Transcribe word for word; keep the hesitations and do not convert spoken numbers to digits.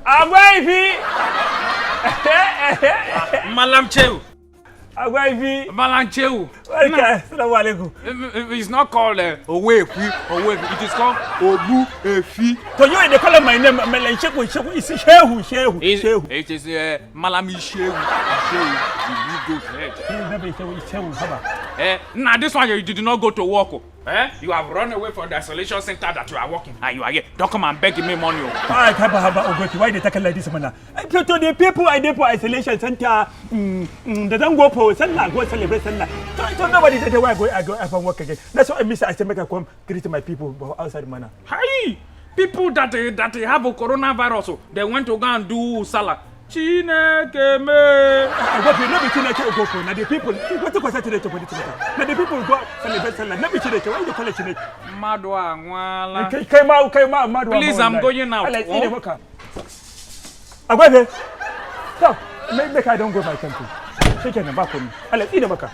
Agwaifi! Malam Chew. Agwaifi! Malam Chew. Barka, assalamu alaikum. It- it- It's not called uh, Owefi, Owefi. It is called Obu Efi. To you, they call my name, Malam Shehu, Shehu, it's Shehu, Shehu, It, Shehu. It is uh, Malam Ishewu. Ishewu. You go to head. Shehu, never Shehu, it's Shehu, Haba. Eh, now this one you did not go to work. Oh. Eh? You have run away from the isolation center that you are working and you are here. Don't come and beg me money. Oh. Ah, Haba, Haba, Ogoki, why they talking like this, man? Eh, to, to the people, I dey for isolation center, mm, mm, they don't go for Sallah, go celebrate Sallah. So, so nobody dey why I go, I go, I can work again. That's why I miss, I say, make I come greet my people for outside, man. Hi! People that uh, that uh, have a coronavirus, oh, they went to go and do Salah. Chineke me. Ogoki, no be Chineke Ogoki, na the people. What you consider Chineke for this matter? Na the people go celebrate Sallah. No be Chineke, why you call it Chineke? Mmadụ anwụọla. Kai, kai ma, kai ma, ma, Please, I'm going out. Let's Oh. Maka. Agwaifi. So, make, make I don't go my country. Shake your back on me. Let's eat Maka.